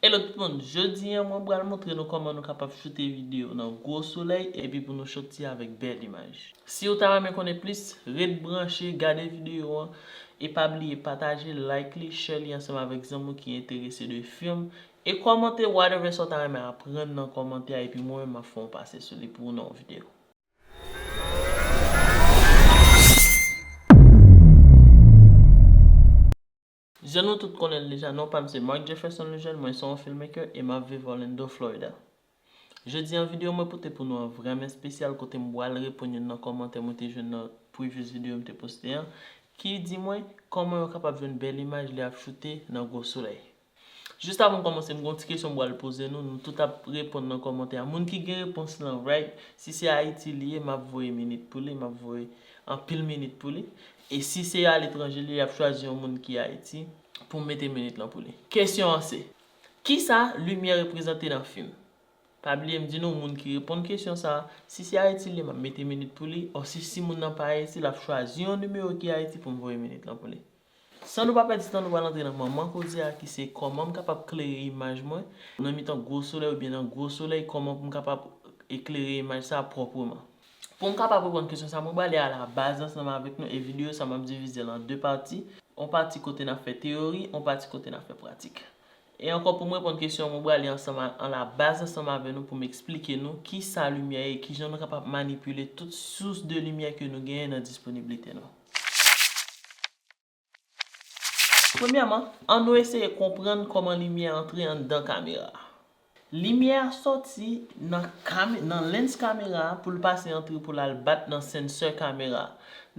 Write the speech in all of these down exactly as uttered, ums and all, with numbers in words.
Hello tout moun, jodi a mwen pral montre nou kòman nou kapab choute videyo nan gwo solèy epi pou nou soti avèk bèl imaj. Si w ta renmen konnen plis, ret branche, gade videyo an, e pa bliye pataje, like li, share li ansanm avèk zanmi w ki enterese de fim, e kòmante whatever sa w ta renmen aprann nan kòmantè a, epi mwen menm m ap fè yon pase sou li pou ou nan yon videyo. Jan nou tout konnen l deja, non pa m se Mark Jefferson Lejeune, mwen se yon filmmaker e m ap viv Orlando, Florida. Jodi an videyo mwen pote pou nou an vrèman espesyal kote m pral reponn youn nan kòmantè mwen te jwenn nan previous videyo m te poste an, ki di mwen kòman yo kapab jwenn bèl imaj lè y ap choute nan gwo solèy. Jis avan m kòmanse, m gen yon ti kesyon m pral poze nou, nou tout ap reponn nan kòmantè a. Moun ki gen repons lan, right? Si se Ayiti li ye, m ap voye minit pou li, m ap voye anpil minit pou li. E si se aletranje li ye, y ap chwazi yon moun ki Ayiti pou m mete minit lan pou li. Kesyon an se, kisa limyè reprezante nan fim? Pa bliye m di nou, moun ki reponn kesyon sa a, si se Ayiti li ye, m ap mete minit pou li, or si, si moun nan pa Ayiti, l ap chwazi yon nimewo ki Ayiti pou m voye minit lan pou li. San nou pa pèdi tan, nou pral antre nan manman koze a ki se kòman m kapab klere imaj mwen nan mitan gwo solèy oubyen nan gwo solèy, kòman pou m kapab eklere imaj sa pwòpman. Pou m kapab reponn kesyon sa, mwen prale alabaz ansanm avèk nou e videyo sa m ap divize l an de pati. Yon pati kote n ap fè teyori, yon pati kote n ap fè pratik. E ankò pou m reponn kesyon an, mwen prale ansanm a- alabaz ansanm avè nou pou m eksplike nou kisa limyè ye e kijan nou kapab manipile tout sous de limyè ke nou genyen nan disponiblite nou. Premyèman, ann nou eseye konprann kòman limyè antre anndan kamera a. Limyè a soti nan kame- nan lens kamera a pou l pase antre pou l al bat nan sensè kamera a.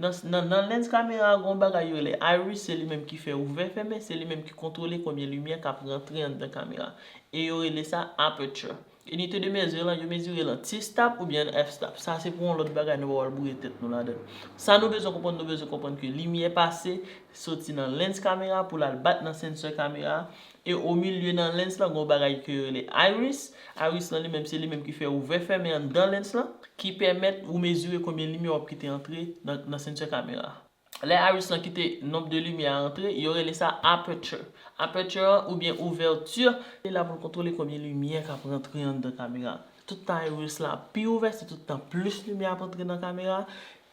Nan, nan, nan lens kamera a, gen yon bagay yo rele iris, se li menm ki fè ouvè fèmen, se li menm ki kontwole konbyen limyè k ap rantre anndan kamera a. E yo rele sa aperture. Inite de mezire lan, yo mezire l an T-stop oubyen an F-stop. Sa se pou yon lòt bagay, nou pa pral bouye tèt nou ladan l. Sa nou bezwen konprann, nou bezwen konprann ke limyè pase soti nan lens kamera pou l al bat nan sensè kamera. E o milye nan lens lan, gen yon bagay ke yo rele iris. Iris lan li menm, se li menm ki fè ouvè fèmen anndan lens lan, ki pèmèt ou mezire konbyen limyè w ap kite antre nan, nan sensè kamera. Lè iris lan kite nonb de limyè a antre, yo rele sa aperture. Aperture an oubyen ouvèti, li la pou l kontwole konbyen limyè k ap rantre anndan kamera. Tout tan iris la pi ouvè, se tout tan plis limyè ap antre nan kamera.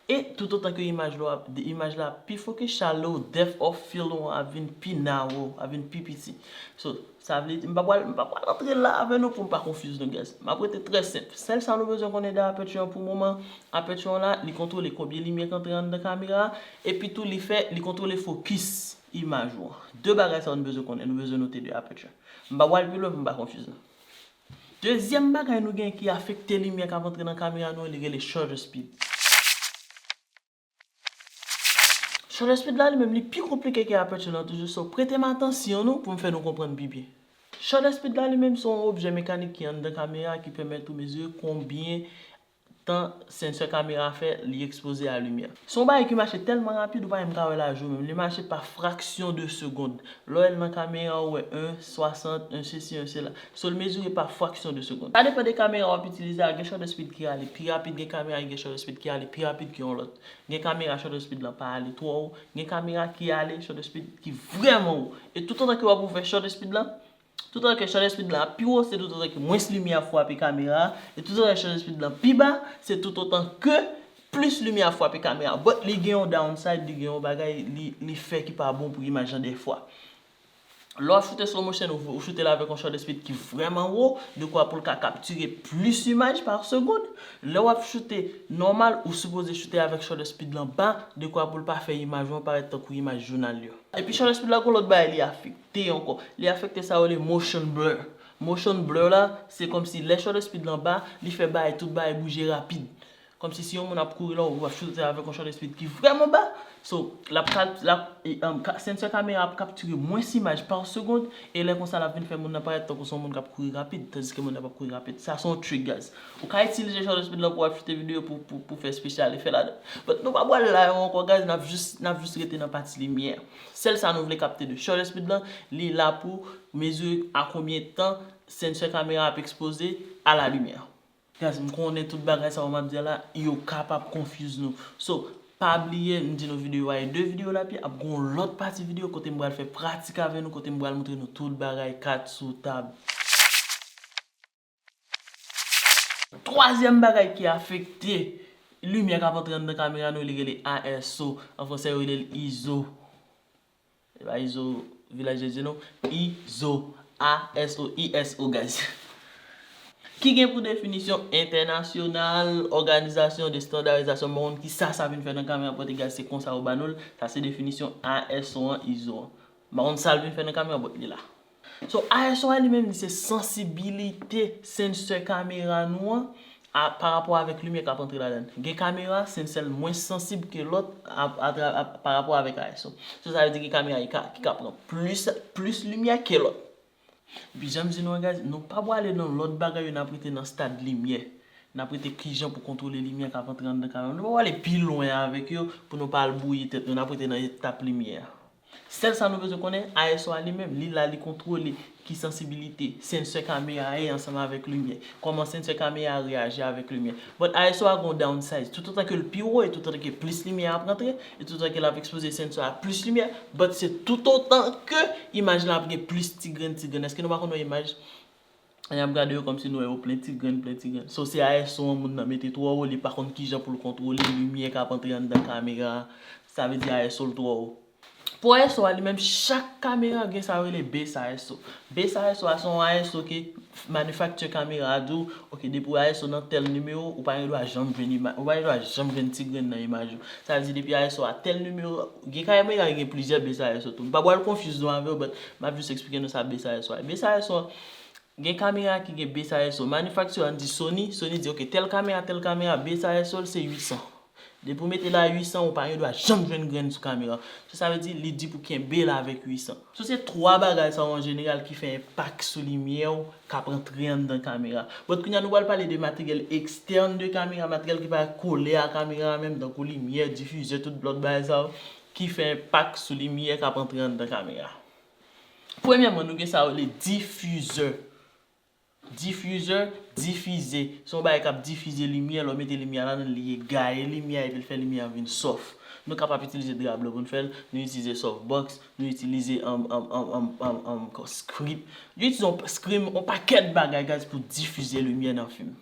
E toutotan ke imaj la ap, imaj la ap pi fokis, shallow depth of field ou an ap vin pi narrow, ap vin pi piti. So, sa vle di, m pa pral, m pa pral antre la avè nou pou m pa confuse nou, guys. M ap rete trè senp. Sèl sa nou bezwen konnen de aperture an pou moman, aperture an la, li kontwole konbyen limyè k antre anndan kamera a, epi tou li fè, li kontwole fokis imaj ou an. De bagay sa yo nou bezwen konnen, nou bezwen note de aperture. M pa pral pi lwen pou m pa confuse nou. Dezyèm bagay nou gen ki afekte limyè k ap antre nan kamera nou an, li rele shutter speed. Shutter speed la li menm li pi konplike ke aperture lan toujou, so prete m atansyon nou pou m fè nou konprann pi byen. Shutter speed la li menm se yon objè mekanik ki anndan kamera ki pèmèt ou mezire konbyen tan sensè kamera a fè li ekspoze a limyè. Se yon bagay ki mache tèlman rapid ou pa menm ka wè laj ou menm. Li mache pa fraksyon de segonn. Lè w wè l nan kamera, ou wè en swasant, en sesi, en sela. So, l mezire pa fraksyon de segonn. Sa depann de kamera w ap itilize a. Gen shutter speed ki ale pi rapid, gen kamera ki gen shutter speed ki ale pi rapid ke yon lòt. Gen kamera shutter speed lan pa ale twò wo, gen kamera ki ale shutter speed ki vrèman wo. E toutotan ke w ap ouvè shutter speed lan, toutotan ke shutter speed lan ap pi wo, se toutotan ke mwens limyè ap frape kamera a, e toutotan ke shutter speed lan pi ba, se toutotan ke plis limyè ap frape kamera a. But li gen yon downside, li gen yon bagay li, li fè ki pa bon pou imaj lan dèfwa. Lè w ap choute slow motion, ou, ou choute l avèk yon shutter speed ki vrèman wo, dekwa pou l ka kaptire plis imaj pa segonn. Lè w ap choute nòmal, ou sipoze choute avèk shutter speed lan ba, dekwa pou l pa fè imaj ou an parèt tankou imaj jounal yo. Epi shutter speed la, gon lòt bagay li afekte ankò. Li afekte sa yo rele motion blur. Motion blur la, se kòmsi lè shutter speed lan ba, li fè bagay, tout bagay bouje rapid. Kòmsi si yon moun ap kouri la, ou ap choute avèk yon shutter speed ki vrèman ba. So, l ap kal-, l ap, e, um, ka-, sensè kamera ap kaptire mwens imaj pa segonn, e lè konsa l ap vin fè moun nan parèt tankou se yon moun k ap kouri rapid, tandiske moun nan p ap kouri rapid. Sa se yon trick, guys. Ou ka itilize shutter speed lan pou w ap choute videyo pou, pou, pou fè special effect ladan. But nou pa pral la yo ankò, guys, n ap jis, n ap jis rete nan pati limyè. Sèl sa nou vle kapte de shutter speed lan, li la pou mezire a konbyen tan sensè kamera ap ekspoze a la limyè. Guys, m konnen tout bagay sa yo m ap di a la, yo kapab confuse nou. So, Pa bliye, m di nou videyo a e de videyo l ap ye, ap gen yon lòt pati videyo kote m pral fè pratik avè nou, kote m pral montre nou tout bagay kat sou tab. Twazyèm bagay ki afekte limyè k ap antre anndan kamera nou, li rele I S O. An fransè, yo rele l izo. Se pa izo, Vilaj de Dye non. Izo. I S O, I S O, guys. Ki gen pou definisyon entènasyonal, Organisation de Standardisation, m pa konn ki sa sa vin fè nan kamera, but guys, se konsa yo ba nou l. Sa se definisyon I S O an, izo an. M pa konn sa l vin fè nan kamera, but li la. So, I S O a li menm, li se sansibilite sensè kamera nou an a, pa rapò avèk limyè k ap antre ladan l. Gen kamera, sensè l mwens sansib ke lòt a, a, a, pa rapò avèk I S O. So, sa vle di gen kamera ki ka, ki ka pran plis, plis limyè ke lòt. Epi, jan m di nou an, guys, nou pa pwale nan lòt bagay yo, n ap rete nan stad limyè. N ap rete kijan pou kontwole limyè k ap antre anndan kamera. Nou pa pwale pi lwen avèk yo pou nou pa al bwouye tèt nou. N ap rete nan etap limyè a. Sèl sa nou bezwen konnen, I S O a li menm, li la, li kontwole ki sansibilite sensè kamera a ye ansanm avèk limyè. Kòman sensè kamera a reyaji avèk limyè. But I S O a gon downside. Toutotan ke l pi wo e toutotan ke plis limyè ap rantre, e toutotan ke l ap ekspoze sensè a plis limyè, but se toutotan ke imaj la ap gen plis ti grenn, ti grenn. Èske nou pa konn wè imaj? Y ap gade yo kòmsi nou wè yo plen ti grenn, plen ti grenn. So, se I S O an moun nan mete twò wo, li pa konn kijan pou l kontwole limyè k ap antre anndan kamera a. Sa vle di I S O l twò wo. Pou I S O a li menm, chak kamera gen sa yo rele base I S O. Base I S O a se yon I S O ke manufacturer kamera a di w, ok, depi w I S O nan tèl nimewo, ou pa gen dwa janm jwenn ima-, ou pa gen dwa janm jwenn ti grenn nan imaj ou. Sa vle di depi I S O a tèl nimewo, gen kamera ki gen plizyè base I S O tou. M pa pral confuse nou avè yo, but m ap jis eksplike nou sa base I S O a. Base I S O a, gen kamera ki gen base I S O. Manufacturer an di Sony, Sony di, ok, tèl kamera, tèl kamera, base I S O l se uit san. Depi w mete l a uit san, ou pa gen dwa janm jwenn grenn sou kamera. So, sa vle di, li di pou kenbe l avèk uit san. So, se twa bagay sa yo an jeneral ki fè enpak sou limyè w k ap antre anndan kamera. But kounye a, nou pral pale de materyèl ekstèn de kamera, materyèl ki pa kole a kamera a menm, tankou limyè, difizè, tout lòt bagay sa yo, ki fè enpak sou limyè k ap antre anndan kamera. Premyèman, nou gen sa yo rele difizè. Difizè, difize. Se yon bagay k ap difize limyè. Lè w mete limyè ladan l, li egaye limyè a epi l fè limyè a vin sòf. Nou kapab itilize dra blan pou n fè l. Nou itilize softbox. Nou itilize, um, um, um, um, um, um, scrim. Nou itilize yon scrim, yon pakèt bagay, guys, pou difize limyè nan fim.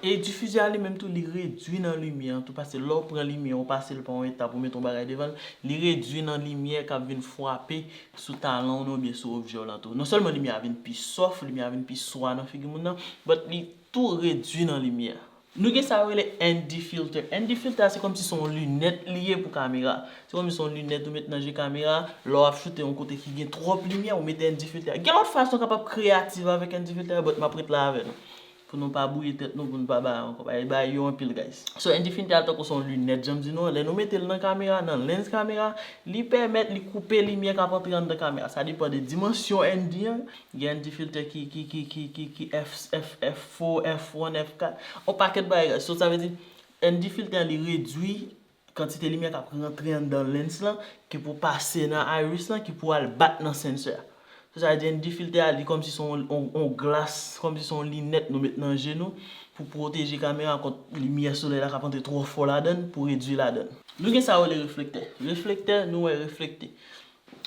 E difizè a li menm tou, li redui nan limyè an tou, paske lè w pran limyè, ou pase l pa yon etap, ou mete yon bagay devan l, li redui nan limyè k ap vin frape sou talan w nan oubyen sou objè w lan tou. Non sèlman limyè a vin pi sòf, limyè a vin pi swa nan figi moun nan, but li tou redui nan limyè. Nou gen sa yo rele N D filter. N D filter a se kòmsi se yon linèt li ye pou kamera. Se kòmsi se yon linèt ou met nan je kamera, lè w ap choute yon kote ki gen twòp limyè, ou mete N D filter. Gen lòt fason w kapab kreyatif avèk N D filter, but m ap ret la avè nou. Pou nou pa bwouye tèt nou, pou nou pa bay ankò. Bay, bay yo anpil, guys. So, N D filter a tankou se yon linèt, jan m di nou an. Lè nou mete l nan kamera, nan lens kamera, li pèmèt li koupe limyè k ap antre anndan kamera. Sa depann de dimansyon N D an. Gen N D filter ki, ki, ki, ki, ki, ki F, F, F four, F one, F quatre. Yon pakèt bagay, guys. So, sa vle di, N D filter an, li redui kantite limyè k ap rantre anndan lens lan, ki pou pase nan iris lan, ki pou al bat nan sensè a. So, sa vle di N D filter a, li kòmsi se yon, yon, yon glas, kòmsi se yon linèt nou met nan je nou pou pwoteje kamera kont limyè solèy la k ap antre twò fò ladan l, pou redui ladan l. Nou gen sa yo rele reflektè. Reflektè, nou wè reflekte.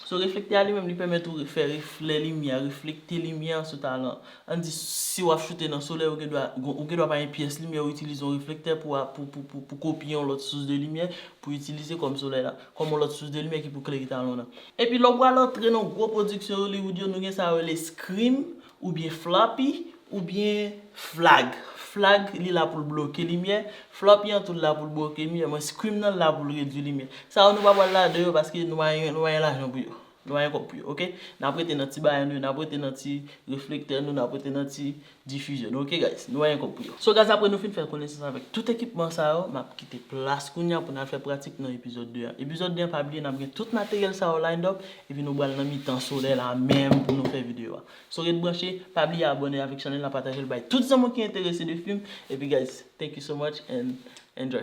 So, reflektè a li menm, li pèmèt ou fè reflè limyè, reflekte limyè sou talan. Ann di, si w ap choute nan solèy, ou gen dwa, ou gen dwa pa gen pyès limyè, ou itilize yon reflektè pou, pou, pou, pou, pou kopye yon lòt sous de limyè, pou itilize kòm solèy la, kòm yon lòt sous de limyè ki pou klere talan w nan. Epi lè w pral antre nan gwo pwodiksyon Hollywood yo, nou gen sa yo rele scrim oubyen floppy, oubyen flag. Flag, li la pou l bloke limyè. Floppy an tou, l la pou l bloke limyè. Men scrim nan, l la pou l redui limyè. Sa yo, nou pa pral ladan yo paske nou pa gen, nou pa gen lajan pou yo. Nou pa gen kòb pou yo, oke? N ap rete nan ti bagay nou yo, n ap rete nan ti reflektè nou, n ap rete nan ti difizè nou, oke, guys? Nou pa gen kòb pou yo. So, guys, apre nou fin fè konesans avèk tout ekipman sa yo, m ap kite plas kounye a pou n al fè pratik nan epizòd de a. Epizòd de a, pa bliye, n ap gen tout materyèl sa yo lined up, epi nou pral nan mitan solèy la menm pou nou fè videyo a. So, ret branche, pa bliye abòne avèk chanèl la, pataje l bay tout zanmi w ki enterese de fim. Epi, guys, thank you so much and enjoy.